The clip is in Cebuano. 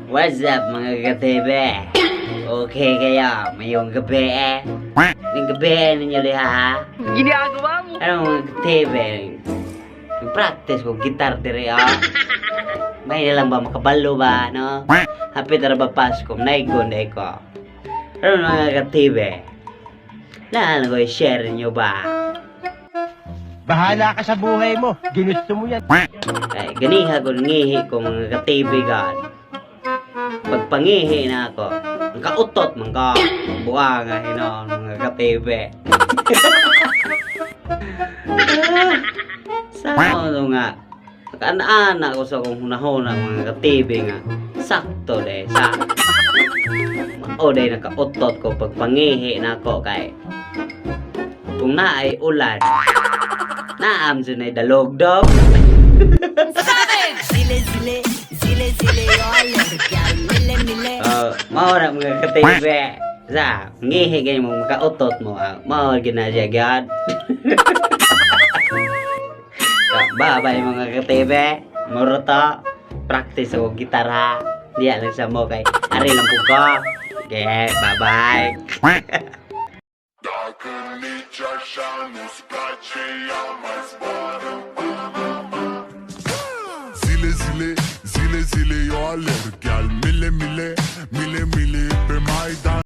What's up, mga ka-TV? Okay kayo, mayong gabi eh. Ning gabi ninyo diha ha? Ginagawa mo. Ano, mga ka-TV? Practice ko gitar diri ah. May na lang ba makabalo ba, no? Hapit ra ba Pasko, naigon day ko. Ano, mga ka-TV? Naan ko i-share niyo ba? Bahala ka sa buhay mo. Ginusto mo yan. Ay, ganiha ko ngihi ko, mga ka-TV god. Pagpangihi na ako, ang kautot man ko. Buang nga hinon, mga ka-TV. Sa ano nga, nakaana ko sa akong hunahuna, mga ka-TV, nga. Sakto de sa mao day nakautot ko pagpangihi na ako kay kung naay ulan, naam jud nay dalogdog. Zile zile zile zile all gyal mile mile. Oh, mao na, mga ka-TV. Sa, ngihi gani mo makautot mo. Ah, mao gina siya gyud. So, bye-bye, mga ka-TV. Muro to. Practice ako gitara. Diya lang sa mo kay ari lang po ko. Okay, bye-bye. Dacă nici așa nu-ți place, ea mai zboară în Panama. Zile, zile, zile, zile eu alerg. Iar mile, mile, mile, mile pe Maidan.